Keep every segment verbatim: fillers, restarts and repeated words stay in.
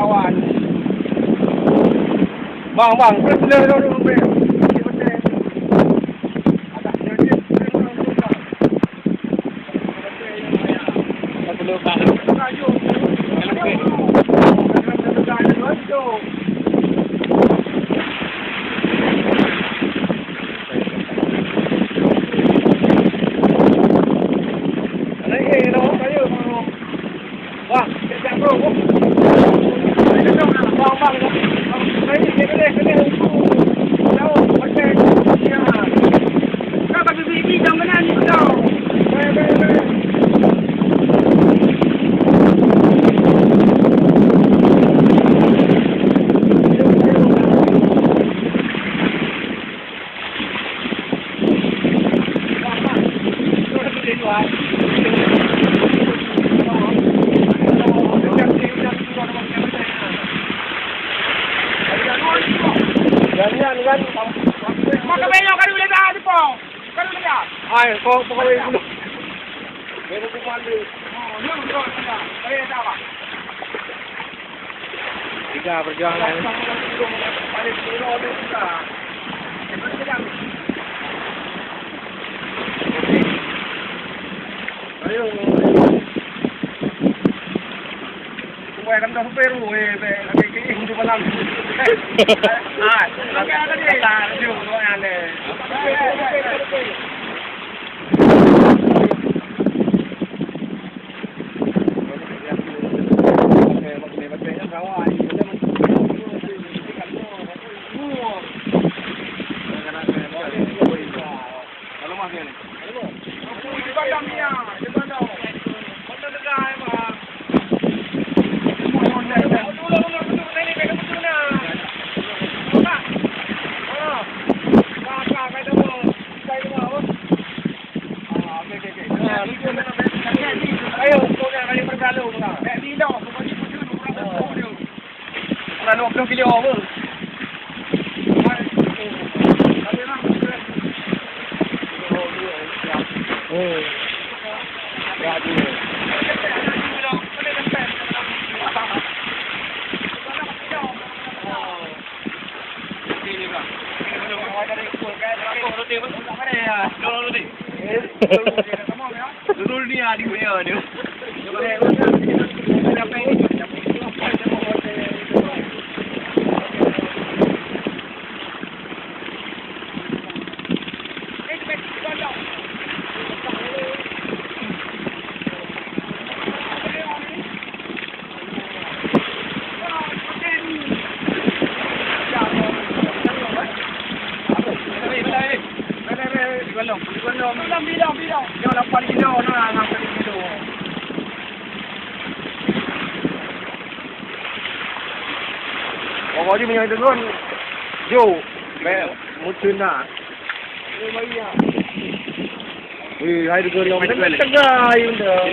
Kawan. Bang, bang, boleh, boleh, boleh, boleh. Jangan kan. Maka banyak kali boleh tahan di pom. Kali boleh tahan. Hai, kau pokoknya dulu. Dia buku pandu. Oh, dia betul. Saya tak apa. Tiga perjuangan. Ayo. Weh, kan dah super, weh, weh, lagi ke, untuk malam. Ah, lagi ada ni. Laju, weh, aneh. Ayo, kau nak balik pergalu, nak. Nak di Ilau, kau bagi tujuh, dua ratus sepuluh. Kurang dua puluh kilo apa? Oh. Ya, dia. Pokok jih meunyoe deungon, jok, bèk meuteun na. Eh, hai deungon lom. Hai deungon. Tegai benda.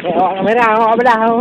Eh, awak kamera, awak belah.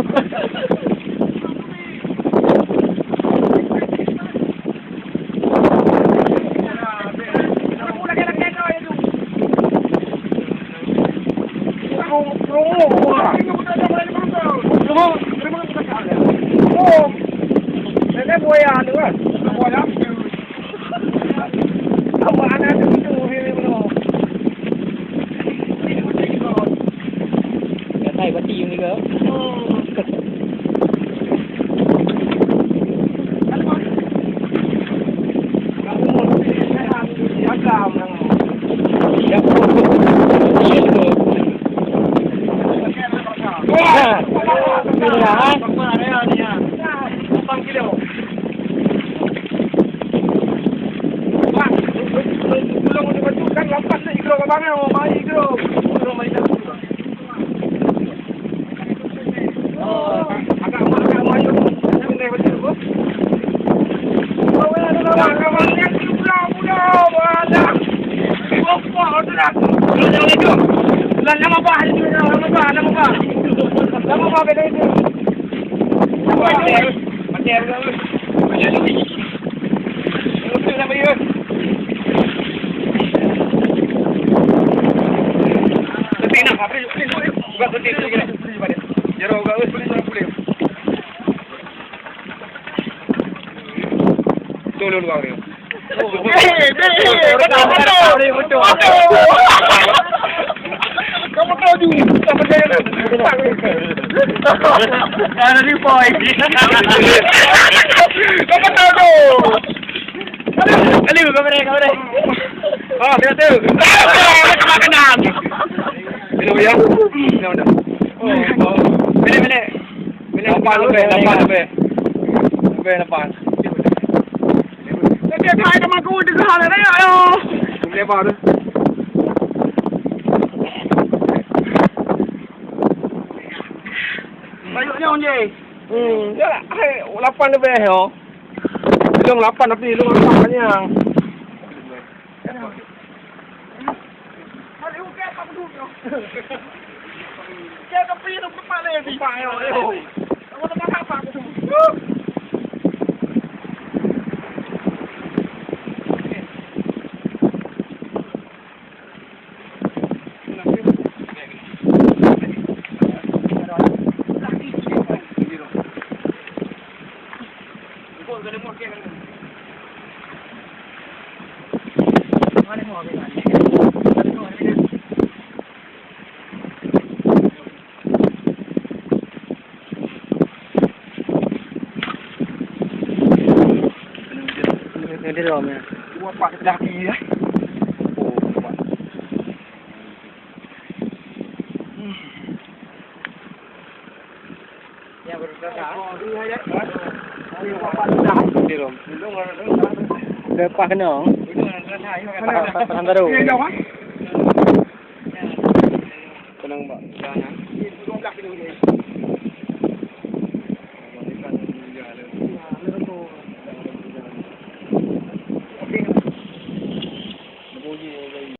Tolong luar dia. Eh, eh, eh, betul, betul, betul. Kamu tahu juga, tak percaya kan? Ada di boy. Kamu tahu tu. Aduh, kamera, kamera. Oh, kita tu. Macam makanan. Minum ya. Minum dah. Oh, oh. Boleh, boleh. Boleh. Lapan lebih, lapan lebih. Lebih lapan. Tapi hai teman aku di sana dah, ayo. Boleh baru. Banyak nyawa je. Hmm, ya, hai, lapan lebih, yo. Lôn lapan tapi lôn lapan panyang. Dua pak sebelah kiri, eh. Oh, nampak. Lepas kena. Pasang, pasang baru. Kena, Pak.